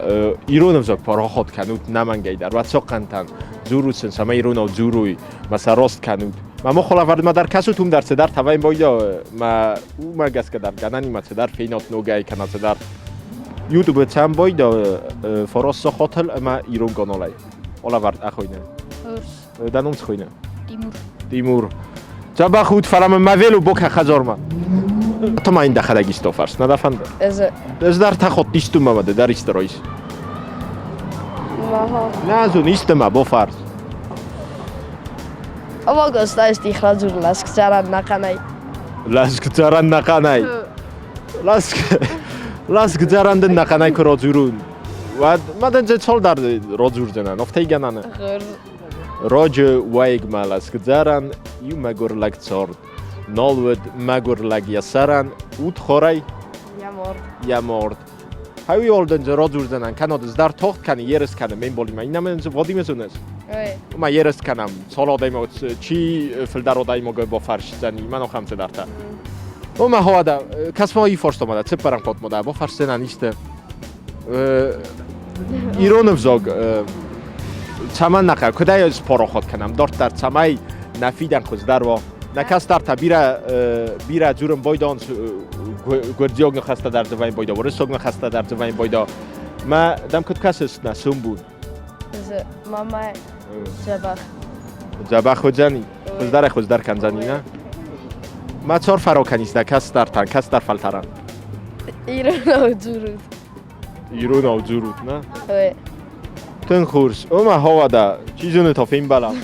ирон ӕвзаг парахат кӕнут нӕмӕнгӕй дӕр. Уӕ цохъхъӕнтӕн дзурут сын, цӕмӕй иронау дзуруй, ма сӕ раст кӕнут. Ма мохолӕвӕрдмӕ дӕр кӕсут, уым дӕр цыдӕр тавӕн бойдо, ма уымӕ гӕсгӕ дӕр гӕнӕн има цыдӕр фейнот ногӕй кӕнӕ цыдӕр. YouTube цӕм бойдо фороссо хотел ӕмӕ ирон каналӕй. Олӕвӕрд ӕхойны. Дӕ ном цы хуыйны? Тимур. Тимур. Дзӕбӕх ут, фӕлӕ мын мӕ вело бока хӕдзармӕ. Ма йын дӕхӕдӕг исты фарст, нӕ дӕ фӕнды? Ӕз дӕр та хотт исты мӕ ды дӕр исты ройс. Нӕ зон, исты мӕ бофарс. Авагоста исти храдзур ласк царан нахъанай. Ласк царан нахъанай. Ласк ласк царан дын нахъанай куы радзурун. Уӕд ма дын дзы цалдӕр радзурдзынӕн, афтӕ гӕнӕн. Раджы уӕйыгмӕ ласгдзарӕн иу мӕгуыр лӕг цард. Нал уыд мӕгуыр лӕг йӕ сӕрӕн, удхорӕй йӕ мард. Хауи олдын дзы радзурдзынӕн, кӕнӕд ӕз дӕр тагъд кӕны, ерыс кӕны ме мбалимӕ. Иннӕмӕн дзы Вадимы зоныс? Ма ерыс кӕнӕм, цал адӕймаг, чи фылдӕр адӕймагы бафӕрсдзӕни, мӕн ахӕм цыдӕртӕ. Ома хауада, кӕс-ма и фарстамӕ дӕ, цыппӕрӕм хатт дӕ бафӕрсдзынӕн исты. Ирон ӕвзаг цӕмӕн нӕ хъӕуы, куыд ӕй спарахат кӕнӕм дарддӕр, цӕмӕй нӕ фидӕн хуыздӕр уа. Нӕ кӕстӕртӕ бирӕ бирӕ дзурын байдайынц гуырдзиаг ныхӕстӕ дӕр дзы вӕййын байдайы, уырыссаг ныхӕстӕ дӕр дзы вӕййын байдайы. Мӕ дӕм куыд кӕсыс нӕ сомбон? Мамӕ дзӕбӕх. Дзӕбӕх уыдзӕни? Хуыздӕрӕй хуыздӕр кӕндзӕни, нӕ? Мӕ цор фӕро кӕнис дӕ кӕстӕртӕн, кӕстӕр фӕлтӕрӕн? Иронау дзурут. Иронау дзурут, нӕ? Тынг хорз. Ома хауада, чи зоны та фембӕлӕм.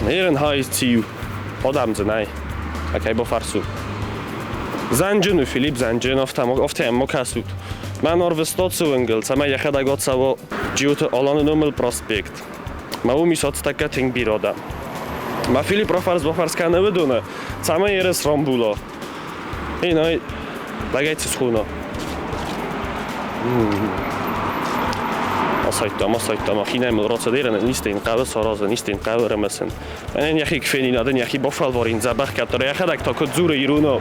Ирын хай циу. Одам дзы нӕй. Окей, бофарсу. Зӕнджын у Филипп Зӕнджын, афтӕ ма кӕсут. Мӕн арвыста цуынгыл, цӕмӕй йӕхӕдӕг ацӕуа Джиоты Аланы номыл проспект. Мӕ уым ис ацтӕккӕ тынг бирӕ адӕм. Мӕ Филипп рафарс-бафарс кӕны уыдоны, цӕмӕй ерыс рамбула. Ей, лӕгӕй цы схона. Асайдтам, асайдтам, хинӕй мыл рацыд ерын, исты йын хъӕуы саразын, исты йын хъӕуы ӕрымысын. Мӕнӕн йӕхи куы фенин, адын йӕхи бафӕлварин дзӕбӕх кӕддӕр, йӕхӕдӕг та куыд дзуры иронау.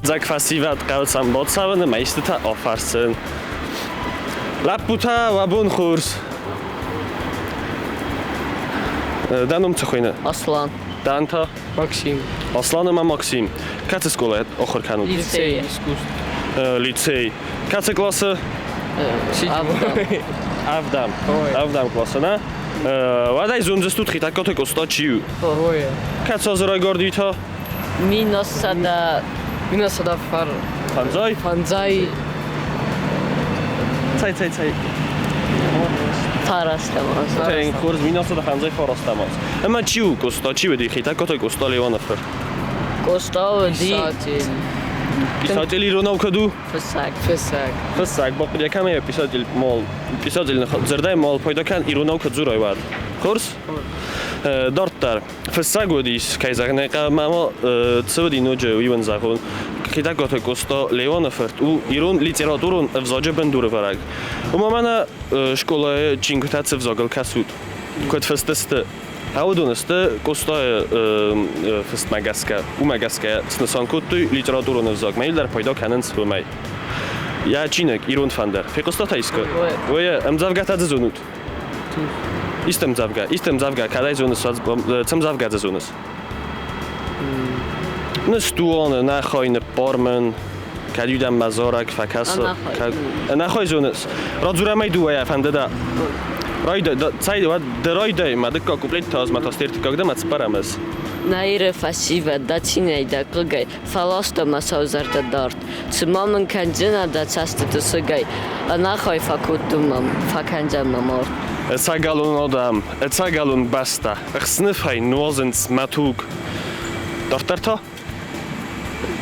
Дзаг фӕсивӕд хъӕуы сӕм бацӕуын ӕмӕ истытӕ афӕрсын. Лӕппутӕ, уӕ бон хорз. Дӕ ном цы хуыйны? Аслан. Дӕн та? Максим. Аслан ӕмӕ Максим. Кӕцы скъолайы ахуыр кӕнут? Лицей искусств. Лицей. Кӕцы къласы? Седьмой. Ӕвдӕм. Ӕвдӕм къласы, нӕ? Уӕдӕй зондзыстут Хетӕгкаты Къоста чи у? Кӕцы азы райгуырди та? 1900 1900 фар. Фӕндзай? Фӕндзай. Цӕй, цӕй, цӕй. Фарастӕм аз. Тынг хорз, 1959 аз. Ӕмӕ чи у Къоста? Чи уыди Хетӕгкаты Къоста Леоны фырт? Къоста уыди Писатель. Писатель иронау куыд у? Фыссӕг. Фыссӕг. Фыссӕг, бахъуыди кӕмӕй писатель мол. Писатель дзырдӕй мол пайда кӕн иронау куыд дзурай уӕд. Хорз? Дарддӕр. Фыссӕг уыдис, кӕй зӕгъын ӕй хъӕуы, ӕмӕ ма цы уыди ноджы, уый уын зӕгъон. Хетӕгкаты Къоста Леоны фырт у ирон литературон ӕвзаджы бындурӕвӕрӕг. Уымӕ мӕнӕ скъолайы чингуытӕ цы взагыл кӕсут, куыд фыст сты, уыдон сты Къостайы фыстмӕ гӕсгӕ. Уымӕ гӕсгӕ снысан кодтой литературон ӕвзаг, мӕ дӕр пайда кӕнынц уымӕй. Йӕ чиныг «Ирон фӕндыр» фехъуыстат искуы? Ой, ӕмдзӕвгӕтӕ дзы зонут? Исты ӕмдзӕвгӕ, исты ӕмдзӕвгӕ, кӕдӕй зоныс, цы ӕмдзӕвгӕ дзы зоныс? Ныстуаны нӕхай ныппар мын, кӕд уыдӕн мӕ зарӕг фӕкӕсы. Ӕнӕхай зоныс. Радзурӕм ӕй дыууӕйӕ, фӕнды дӕ? Райдай, цӕй, уӕд ды райдай, мӕ дыккаг куплет та ӕз мӕ та ӕртыккаг дӕ мӕ цыппӕрӕм ӕз. Нӕ Иры фӕсивӕд, дӕ цинӕй, дӕ хъыгӕй, фӕласта мӕ сау зӕрдӕ дард. Цы ма мын кӕндзынӕ дӕ цӕстыты сыгӕй? Ӕнӕхай фӕкодтон мӕ, фӕкӕндзӕн мӕ мард. Ӕцӕгӕлон адӕм, ӕцӕгӕлон бӕстӕ, ӕхсныфӕй нуазынц мӕ туг. Дарддӕр та?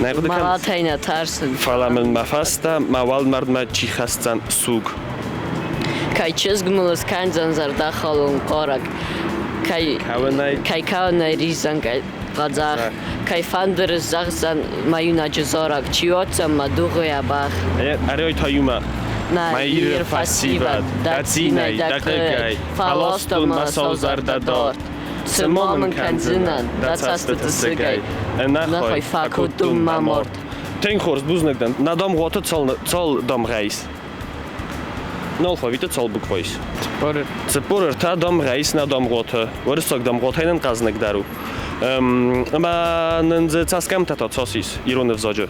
Нӕ хъуыды кӕныс? Мӕлӕтӕй нӕ тӕрсын. Фӕлӕ мын мӕ фӕстӕ мӕ уӕлмӕрдмӕ чи хӕсдзӕн суг? Кӕй чызг мыл ыскӕндзӕн зӕрдӕхалон хъарӕг, кӕй, Кӕуынӕй кӕй кӕуынӕй риздзӕн къӕдзӕх, кӕй фӕндыр зӕгъдзӕн мӕ иунӕджы зарӕг, чи уадздзӕн мӕ дугъы бӕх. Ӕрӕй та иумӕ. Нӕ Ир фӕсивӕд, дӕ цинӕй, дӕ хъыгӕй, фӕластон мӕ сау зӕрдӕ дард. Цы ма мын кӕндзынӕн дӕ цӕстыты сыгӕй, Ӕнӕхай фӕкодтон мӕ мард. Тынг хорз, бузныг дӕн. На дамгъуаты цал дамгъӕ ис? На алфавиты цал буква ис? 43 дамгъӕ ис нӕ дамгъуаты. Уырыссаг дамгъуатӕй нын хъӕзныгдӕр у. Ӕмӕ нын дзы цӕсгӕмттӕ та цас ис ирон ӕвзаджы?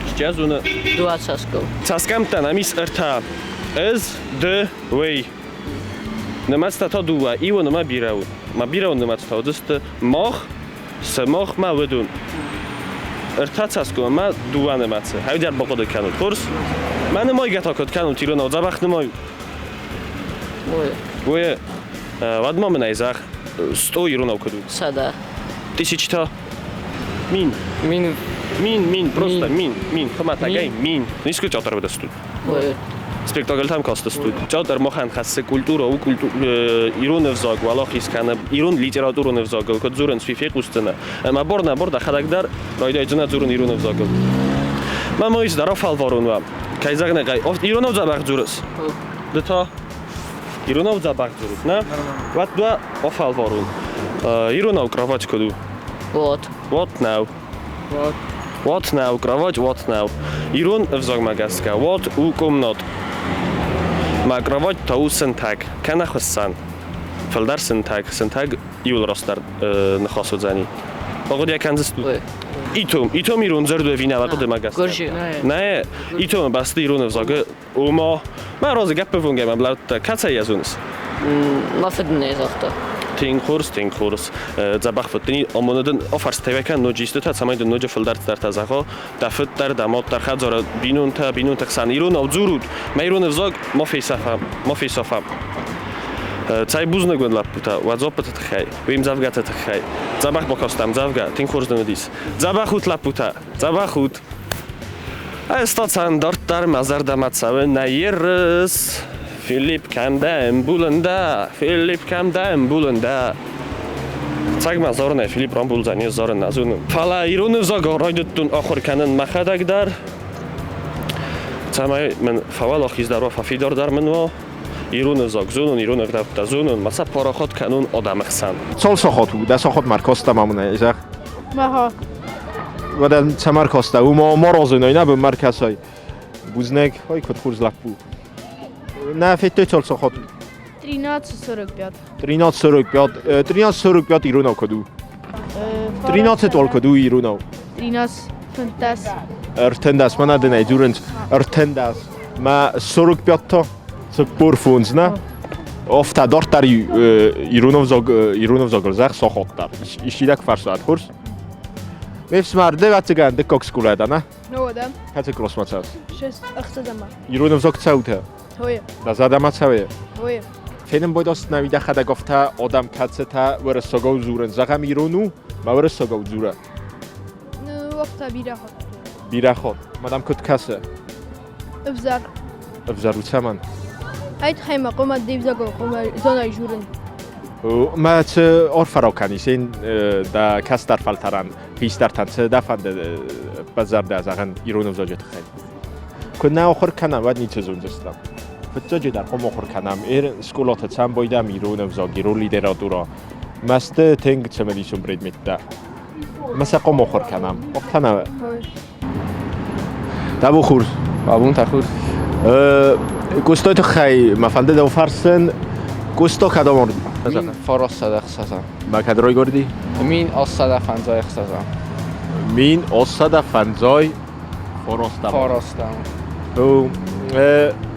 Сейчас уны. Дыууӕ цӕсгом. Цӕсгӕмттӕ нӕм ис ӕртӕ. Ӕз, ды, уый. Нымӕцтӕ та дыууӕ. Иу ӕмӕ бирӕ у. Ма бирӕ нымӕцтӕ уыдысты мах, сымах ма уыдон. Ӕртӕ цӕсгом ӕмӕ дыууӕ нымӕцы. Хӕйдӕр бахъуыды кӕнут. Хорз? Мӕ нымайгӕ та куыд кӕнут иронау? Дзӕбӕх нымайут. Ой. Ой, уӕд ма мын ӕй зӕгъ, сто иронау куыд у? 100. Тысяча. Мин. Мин. Мин, мин, просто мин, мин, хуымӕтӕгӕй мин. Искуы театр уыдыстут? Ой. Спектакльтӕм кастыстут? Театр махӕн хӕссы культурӕ, у ирон ӕвзаг уӕлахиз кӕны ирон литературон ӕвзагыл, куыд дзурынц, уый фехъусдзынӕ. Ӕмӕ бор нӕ бор дӕхӕдӕг дӕр райдайдзынӕ дзурын ирон ӕвзагыл. Мӕ ма ис дӕр афӕлварон уа. Кӕй зӕгъын ӕй, ирон ӕвзаг дзурыс? Ды та? Иронау дзӕбӕх дзурут, нӕ? Уӕд дӕ афӕлварон. Иронау кровать куыд у? Вот. Вот нӕу. Вот. Вот нӕу, кровать вот нӕу. Ирон ӕвзагмӕ гӕсгӕ вот у комнат. Мӕ кровать та у сынтӕг, кӕнӕ хуыссӕн. Фылдӕр сынтӕг, сынтӕг иуыл растдӕр ныхас уыдзӕни. Бахъуыдыйӕ кӕндзыстут? Итом, итом ирон дзырд у ӕви нӕ хъуыдымӕ гӕсгӕ? Гуырджи. Нӕ, итомы бӕсты ирон ӕвзагы Ома, мӕ разы гӕппӕввонгӕй мӕм лӕудтӕ. Кӕцӕй йӕ зоныс? Мӕ фыд нӕ загъта. Тынг хорз, тынг хорз. Дзӕбӕх фыд дын амоны дын афарстӕй кӕн ноджы истытӕ, цӕмӕй дын ноджы фылдӕр цыдӕртӕ зӕгъа. Дӕ фыд дӕр, дӕ мад дӕр хӕдзары бинонтӕ, бинонты хсӕн иронау дзурут. Мӕ ирон ӕвзаг ма фесӕфа, ма фесӕфа. Цӕй бузныг уын, лӕппутӕ, уӕ дзуаппыты тыххӕй, уе мдзӕвгӕты тыххӕй. Дзӕбӕх бакастӕ ӕмдзӕвгӕ, тынг хорз дын уыдис. Дзӕбӕх ут, лӕппутӕ, дзӕбӕх ут! Ӕз та цӕн дарддӕр мӕ зӕрдӕмӕ цӕуы нӕ ерыс. Филипп, кӕм дӕ, ӕмбулын дӕ? Филипп, кӕм дӕ, ӕмбулын дӕ? Цӕг мӕ зарынӕй Филипп рамбулдзӕн, не зарын нӕ зонын. Фӕлӕ ирон ӕвзаг райдыдтон ахуыр кӕнын мӕхӕдӕг дӕр, цӕмӕй мын фӕуӕлахиздӕр уа, фӕфидардӕр мын уа. Ирон ӕвзаг зонун, ирон ӕгъдӕуттӕ зонун, ма сӕ парахат кӕнун адӕмы хсӕн. Цал сахат у? Дӕ сахат ма ркаста ма мын ӕй зӕгъ. Маха. Уӕдӕ цӕмӕ ркаста? Уымӕ ма разынай, нӕ бын ма ркӕсай. Бузныг, ой, куыд хорз лӕппу. Нӕ федтай цал сахат? 13.45. 13.45. 13.45 иронау куыд у? 13 уал куыд у иронау? 13 15. 13, мӕнӕ дын ӕй дзурынц. 13. Мӕ 45 та? 45, нӕ? Афтӕ дарддӕр ирон ӕвзаг ирон ӕвзагыл зӕгъ сахат дӕр. Исчи дӕ куы фӕрсад, хорз? Ме фсымӕр, ды ӕвӕццӕгӕн дыккаг скъолайы дӕ, нӕ? Уӕдӕ. Кӕцы къласмӕ цӕуыс? Шест ӕхсӕзӕмӕ. Ирон ӕвзаг цӕутӕ? Хойы. Дӕ зӕрдӕмӕ цӕуы? Хойы. Фенын байдӕст нӕ дӕхӕдӕг афтӕ адӕм кӕцытӕ уырыссагау дзурынц. Зӕгъӕм, ирон у, ма уырыссагау дзура. Ну, афтӕ бирӕ хатт. Бирӕ хатт. Мадам куыд кӕсы? Ӕвзӕр. Ӕвзӕр у цӕмӕн? Ай тыххӕй мӕ хъуамӕ де взагыл хъуамӕ зонай журын. Мӕ цы арфӕ кӕнис дӕ кӕстӕр фӕлтӕрӕн, хистӕртӕн цы дӕ фӕнды баззӕрдӕ зӕгъын ирон ӕвзаджы тыххӕй? Куы нӕ ахуыр кӕнӕм, уӕд ницы зондзыстӕм. Фыццаджы дӕр хъуамӕ ахуыр кӕнӕм. Скъолаты цӕм байдӕм ирон ӕвзаг, ирон литературӕ. Мӕсты тынг цымыдисон предметтӕ. Мӕ сӕ хъуамӕ ахуыр кӕнӕм. Афтӕ нӕ Табу хур. Абон та хур. Куыстой тыххӕй мӕ фӕнды дӕу фӕрсын. Куысто кӕдӕм Мин форос сӕдӕ ӕхсӕзӕм. Мӕ кӕд райгуырди? 1856. 1859 форостам. Форостам.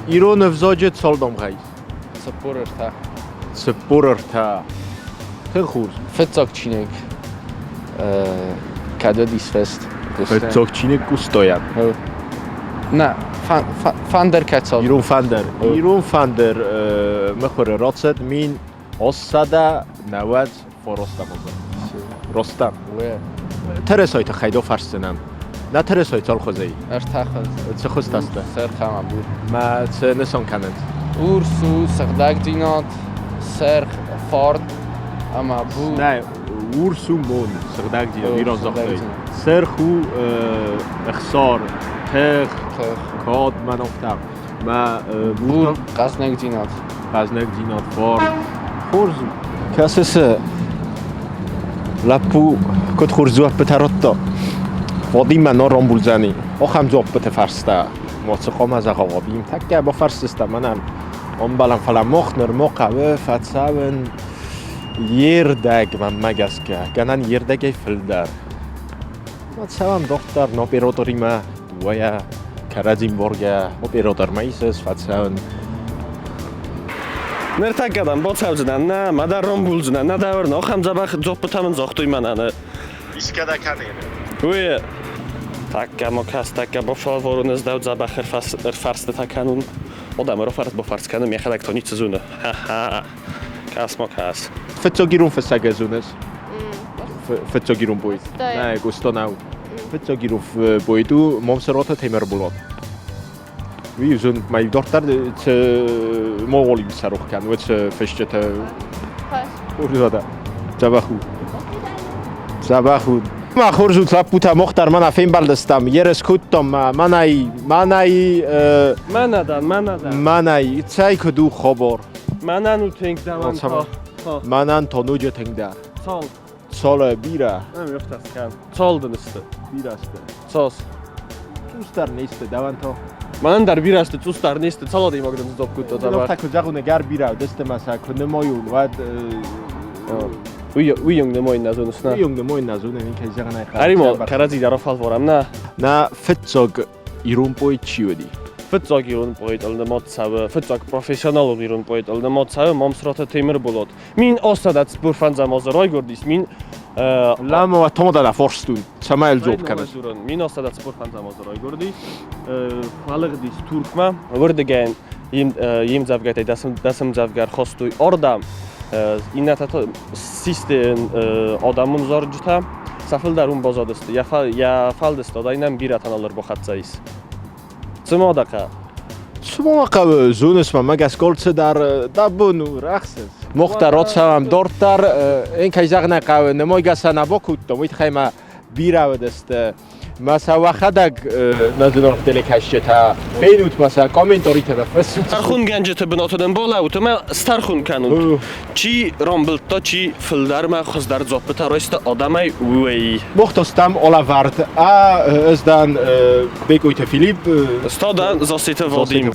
Ирон ӕвзаджы цал дамгъӕ ис? 43. 43. Тынг хорз. Фыццаг чиныг кӕд уыдис фыст? Фыццаг чиныг Къостайӕн. Нӕ, фӕндыр кӕцӕй? Ирон фӕндыр. Ирон фӕндыр мыхуыры рацыд 1899 азы. Ростам. Тырысайы тыххӕй дӕ фӕрсдзынӕн. Нӕ тырысай цал хуызы и? Ӕртӕ хуызы. Цы хуызтӕ сты? Сырх ӕмӕ бур. Мӕ цы нысан кӕнынц? Урс у сыгъдӕгдзинад, сырх фарн ӕмӕ бур. Нӕ, урс у мон, сыгъдӕгдзинад, ирон загътой. Сырх у ӕхсар, тых, кад, мӕн афтӕ. Мӕ бур хъӕздыгдзинад. Хъӕздыгдзинад, фарн. Хорз у. Кӕсыс, лӕппу куыд хорз дзуаппытӕ радта. Вадиммӕ нӕ рамбулдзӕни. Ахӕм дзуаппыты фарста. Ма цы хъуамӕ зӕгъа Вадим? Тӕккӕ бафӕрсдзыстӕм мӕнӕн. Ӕмбӕлӕм, фӕлӕ мах нырма хъӕуы фӕцӕуын йе рдӕг, мӕнмӕ гӕсгӕ, гӕнӕн йе рдӕгӕй фылдӕр. Цӕуӕм дарддӕр нӕ операторимӕ дыууӕйӕ кӕрӕдзи мбаргӕ оператормӕ исыс фӕцӕуын. Ныртӕккӕ дӕм бацӕудзынӕн, нӕ, мӕ дӕр рамбулдзынӕн, нӕ дӕр ахӕм дзӕбӕх дзуаппытӕ мын загътой мӕнӕн. Искӕ дӕ кӕнин? Уый тӕккӕ ма кӕс, тӕккӕ бафӕлварун ӕз дӕу дзӕбӕх ӕрфарстытӕ кӕнун. Одӕм ӕрфарст бафарст кӕнун, мӕхӕдӕг то ницы зоны. Ха-ха. Кӕс ма кӕс. Фыццаг ирон фыссӕг зоныс? Фыццаг ирон поэт. Нӕ, Къоста нӕу. Фыццаг ирон поэт у Мамсыраты Темырболат. Уый зон, мӕ дарддӕр цы моголи сӕрох кӕн, уыд цы фысджытӕ. Хорз Дзӕбӕх у. Дзӕбӕх у. Ма хорз у лӕппутӕ, мах дӕр мӕнӕ фембӕлдыстӕм, ерыс кодтам, мӕнӕй, мӕнӕй... Мӕнӕ дӕн, мӕнӕ дӕн. Мӕнӕй, цӕй куыд у хабар? Мӕнӕн у тынг дӕуӕн та. Мӕнӕн та ноджы тынгдӕр. Цал? Цал бирӕ. Ӕм ӕфтӕ скӕн. Цал дын сты? Бирӕ сты. Цас? Цъус дӕр не сты, дӕуӕн та? Мӕнӕн дӕр бирӕ сты, цъус дӕр не сты. Цал адӕймаг дын сдзуапп кодта дзӕбӕх? Афтӕ куы зӕгъон, ӕгӕр бирӕ уыдысты мӕ сӕ куы нымайон, уӕд... Уый онг нымайын нӕ зоныс, нӕ? Уый онг нымайын нӕ зонын, кӕй зӕгъын ӕй хъӕуы. Ӕри-ма, кӕрӕдзи дӕр афӕлварӕм, нӕ? Нӕ фыццаг ирон поэт чи уыди? Фыццаг ирон поэтыл нымад цӕуы, фыццаг профессионалон ирон поэтыл нымад цӕуы Мамсыраты Темырболат. 1845 азы райгуырдис, мин Лӕмӕ томадӕ форстун, цӕмӕй дзуапп кӕныс? 1845 азы райгуырдис, фӕлыгъдис Туркмӕ. Уырдыгӕй йе мдзӕвгӕтӕй дӕсӕмдзӕвгӕ ӕрхастой ардӕм. Иннӕтӕ та систы адӕмон зарджытӕ. Сӕ фылдӕр уым баззадысты. Йӕ фӕлдыстадӕй нӕм бирӕтӕ нал ӕрбахӕццӕ ис. Цыма дӕ хъӕуы? Цыма мӕ хъӕуы, зоныс мӕ, мӕ гӕсгӕ алцыдӕр дӕ бон у, рӕхсыс. Мох дӕр ацӕуӕм дарддӕр, ын кӕй зӕгъын ӕй хъӕуы, нымайгӕ сӕ нӕ бакодтам, уый тыххӕй мӕ бирӕ уыдысты. Мӕ сӕ уӕхӕдӕг нӕ зынаргъ телекӕсджытӕ фенут, мӕ сӕ комментаритӕ фыссут. Тӕрхонгӕнджыты бынаты дын балӕуут ӕмӕ стӕрхон кӕнут, чи рамбылдта, чи фылдӕрмӕ хуыздӕр дзуаппытӕ райста адӕмӕй, уый. Мохтостам алӕвӕрд. Ӕз дӕн Бекъойты Филипп. Ста дӕн Зассеты Вадим.